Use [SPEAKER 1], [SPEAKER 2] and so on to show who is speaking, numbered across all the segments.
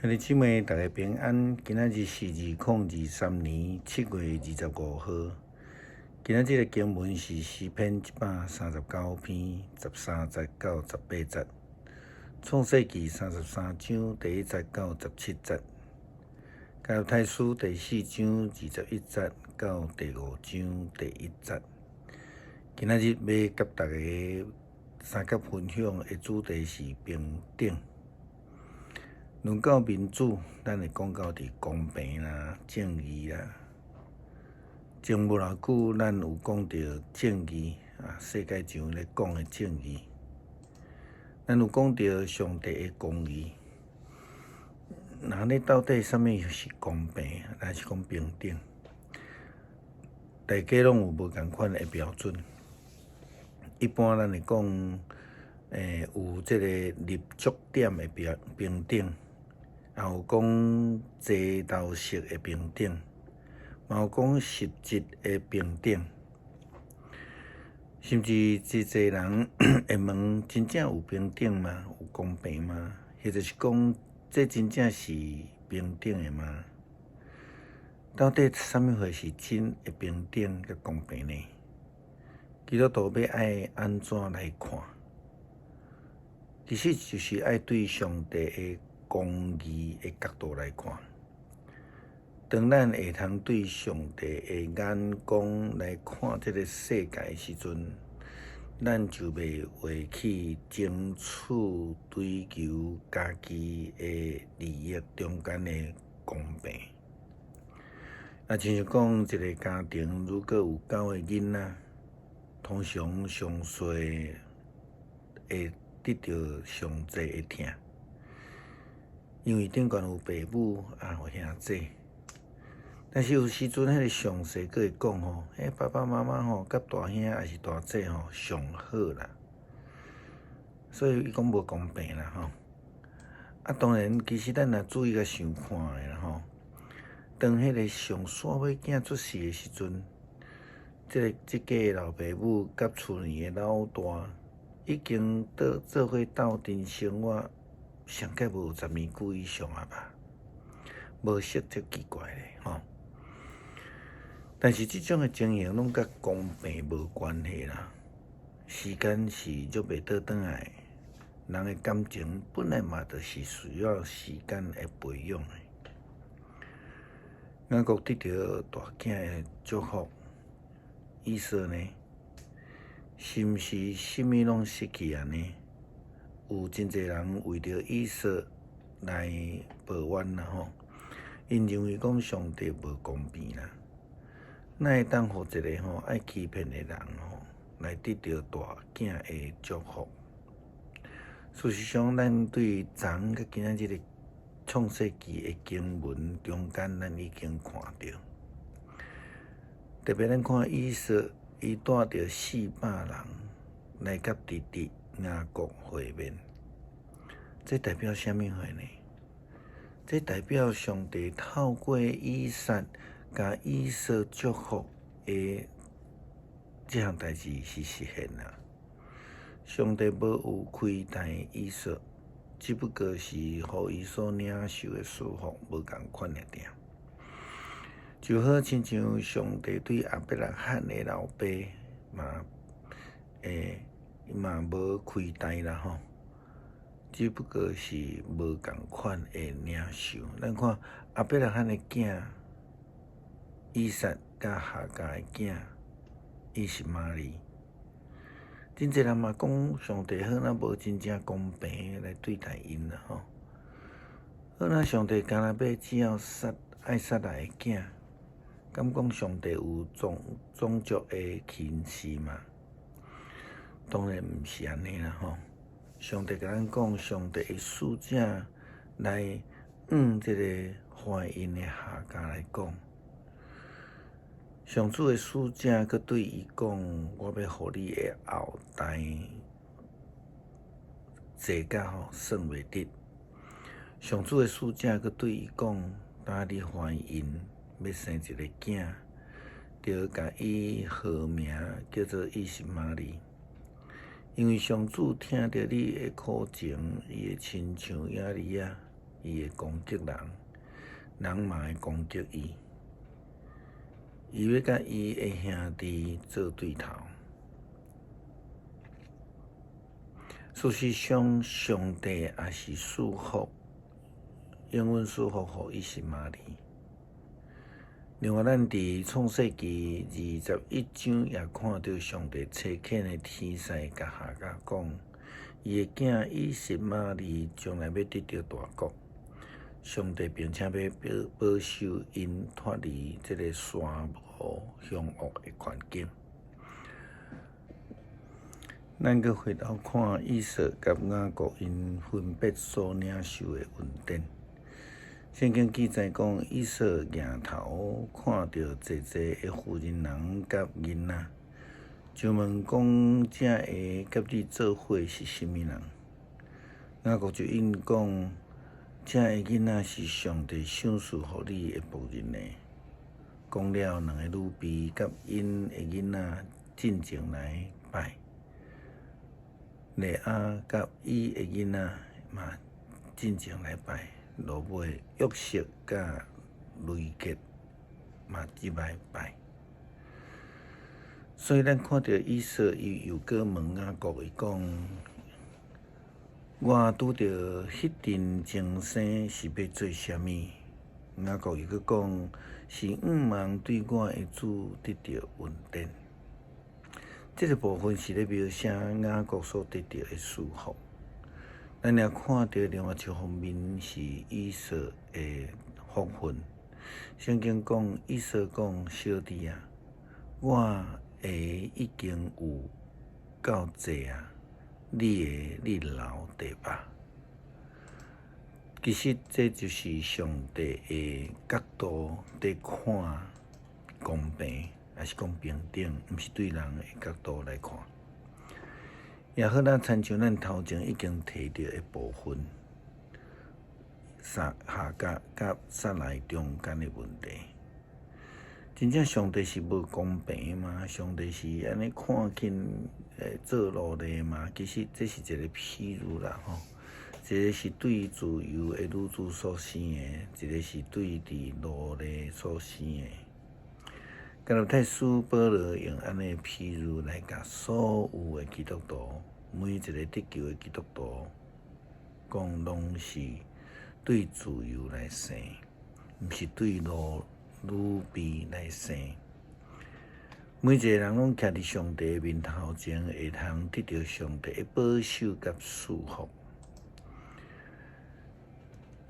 [SPEAKER 1] 兄弟姊妹，大家平安。今仔日是2023年7月25號。今仔日的經文是詩篇139篇13節到18節，創世記33章第1節到17節，加拉太書第4章21節到第5章第1節。今仔日欲佮大家相佮分享的主題是平等。論到民主，咱會講到佇公平啦、正義啦。前無偌久，咱有講著正義啊，世界上咧講的正義。咱有講著上帝的公義。那呢，到底啥物是公平，還是講平等？大家攏有無仝款的標準。一般咱會講，有這个立足點的平平等。也有講制度式的平等，嘛有講實質的平等，甚至真濟人會問：真正有平等嗎？有公平嗎？或者是講這真正是平等的嗎？到底啥物貨是真的平等佮公平呢？基督徒欲愛按怎來看？其實就是愛對上帝的公義的角度來看，當咱會通對上帝的眼光來看這个世界的時陣，咱就袂會去爭取追求家己的利益中間的公平。啊，親像講一个家庭如果有九个囡仔，通常上細會得著上濟的疼。因為頂懸有爸母，也有兄弟，但是有時陣彼个上細閣會講吼，爸爸媽媽吼，佮大兄抑是大姐吼上好啦，所以伊講無公平啦吼。啊，當然，其實咱若注意共想看的啦吼，當彼个上細尾囝出世的時陣，這个這家老爸母佮厝裡的老大已經做做伙鬥陣生活。上蓋無10年久以上啊吧，無熟才奇怪咧吼。但是這種的情形攏佮公平無關係啦。時間是捉袂倒轉來，人的感情本來嘛就是需要時間來培養的。雅各得著大囝的祝福，以掃呢，是毋是啥物攏失去啊呢？有真濟人為著以掃來抱怨啦吼，𪜶認為講上帝無公平啦，哪會當予一个吼愛欺騙的人吼來得著大囝的祝福？事實上，咱對昨佮今仔日的創世記的經文中間，咱已經看著，特別咱看以掃，伊帶著400人來佮弟弟雅各會面，這代表啥物貨呢？這代表上帝透過以撒共以掃祝福的這項代誌是實現啊！上帝無有虧待以掃，只不過是予伊所領受的祝福無仝款爾爾。就好親像上帝對亞伯拉罕的老爸嘛，嘛無虧待啦吼，只不過是無仝款的領受。咱看亞伯拉罕的囝以撒佮夏甲的囝以實瑪利，真濟人嘛講上帝好若無真正公平來對待𪜶啦吼，好若上帝敢若欲只要殺愛撒來的囝，敢講上帝有種種族的歧視嗎？當然毋是按呢啦吼！上帝共咱講，上帝的使者來向這个懷孕的夏甲來講，上主的使者閣對伊講：我欲予你的後代濟甲吼算袂得。上主的使者閣對伊講：當你懷孕欲生一个囝，著共伊號名叫做以實瑪利。因為上主聽著你的苦情，伊會親像嬰兒仔，伊會攻擊人，人嘛會攻擊伊。伊欲佮伊的兄弟做對頭。事實上，上帝也是賜福，永遠賜福予以實瑪利。另外，咱佇創世記21章也看著上帝差遣的天使共夏甲講，伊的囝以實瑪利將來欲得著大國，上帝並且欲保守𪜶脫離這个沙漠兇惡的環境。咱閣回頭看以掃佮雅各𪜶分別所領受的恩典。聖經記載講，以掃蜈頭看著濟濟的婦人人佮囡仔，就問講：這个佮你做伙是啥物人？雅各就應講：這个囡仔是上帝賞賜予你的僕人呢。講了，兩個女婢佮𪜶的囡仔進前來拜。利亞佮伊的囡仔嘛進前來拜，落尾約瑟佮雷結嘛入來拜。所以咱看著以掃伊又閣問雅各伊講：我拄著彼陣情生是欲做啥物？雅各又閣講：是向望對我的主得著恩典。這个部分是咧描寫雅各所得著的祝福。咱也看著另外一方面是以掃的福分。聖經講，以掃講：小弟啊，我的已經有夠濟啊，你的你留著吧。其實這就是上帝的角度佇看公平，抑是講平等，毋是對人的角度來看。也好，咱親像咱頭前已經提著的部分，撒夏甲佮撒萊中間的問題。真正上帝是無公平嗎？上帝是按呢看輕做奴隸嗎？其實這是一個譬喻啦，吼。一個是對自由的女子所生的，一個是對佇奴隸所生的。加拉太書保羅用按呢譬喻來共所有的基督徒，每一個得救的基督徒，講攏是對自由來生，毋是對奴女婢來生。每一個人攏徛佇上帝的面頭前，會通得著上帝的保守佮賜福。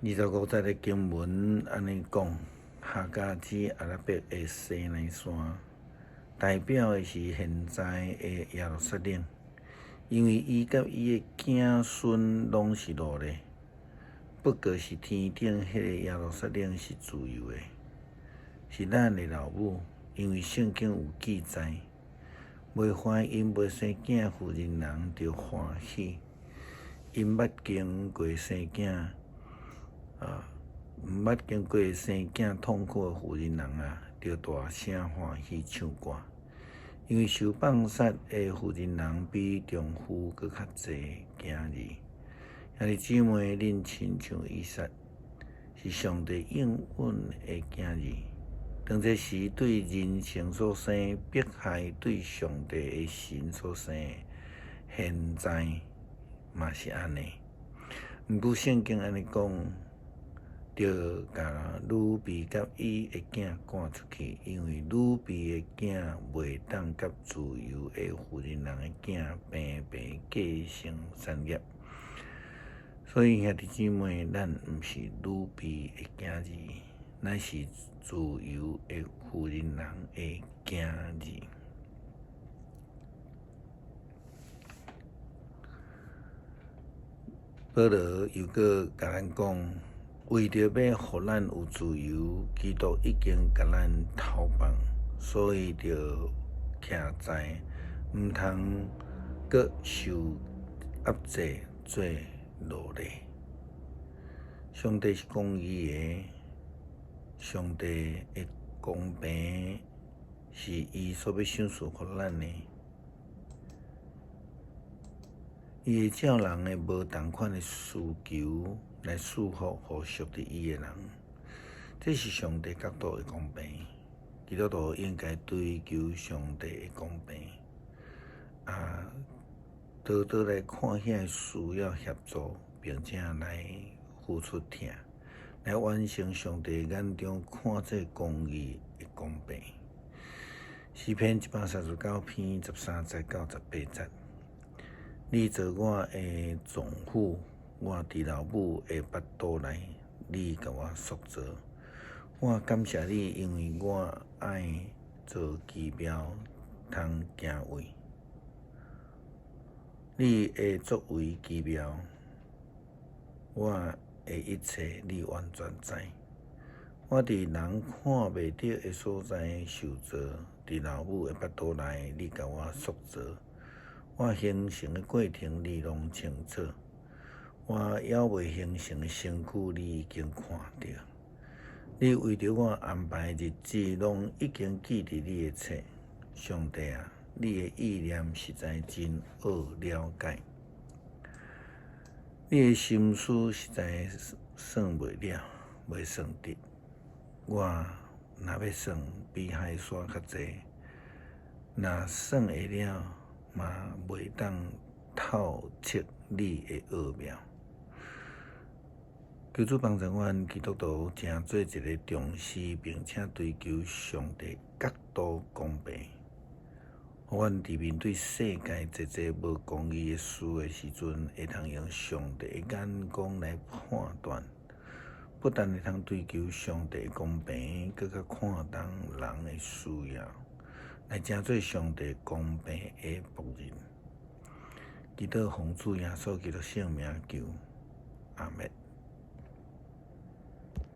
[SPEAKER 1] 25節的經文按呢講。夏甲指阿拉伯的西奈山，代表的是現在的耶路撒冷，因為伊佮伊的子孫攏是奴隸，不過是天頂彼个耶路撒冷是自由的，是咱的老母。因為聖經有記載，未懷孕未生囝的婦人人著歡喜，𪜶捌經過生囝啊。毋捌經過生囝痛苦的婦人人啊，著大聲歡喜唱歌，因為受放殺的婦人人比丈夫閣較濟囝兒。兄弟姊妹，恁親像以撒，是上帝應允的囝兒。當這時對人性所生迫害，對上帝的神所生，現在嘛是按呢。毋過聖經按呢講。著共女婢佮伊的囝趕出去，因為女婢的囝袂當佮自由的婦人人的囝平平繼承產業。所以兄弟姊妹，咱毋是女婢的囝兒，乃是自由的婦人人的囝兒。保羅又閣共咱講。為著欲予咱有自由，基督已經共咱投放，所以著徛在，毋通閣受壓制做奴隸。上帝是公義的，上帝的公平是伊所欲賞賜予咱的。伊會照人的無仝款的需求來賜福予屬佇伊的人。這是上帝角度的公平。基督徒應該追求上帝的公平，啊，多多來看遐个需要協助，並且來付出疼，來完成上帝眼中看做公義的公平。詩篇139篇13節到18節，你做我的丈夫，我佇老母的腹肚內，你共我塑造。我感謝你，因為我愛做奇妙，通敬畏。你的作為奇妙，我的一切你完全知。我佇人看袂著的所在受造，佇老母的腹肚內，你共我塑造。我形成的過程，你攏清楚。我猶未形成的身軀，你已經看著。你為著我安排的日子，攏已經記佇你的冊。上帝啊，你的意念實在真奧了解，你的心思實在算袂了，袂算得。我若欲算，比海沙較濟；若算會了，嘛袂當透徹你的奧妙。求主幫助阮基督徒，成做一个重視並且追求上帝角度公平。予阮佇面對世界濟濟無公義的事的時陣，會通用上帝的眼光來判斷，不但會通追求上帝的公平，閣較看重人的需要，來成做上帝公平的僕人。祈禱奉主耶穌基督聖名求，阿們。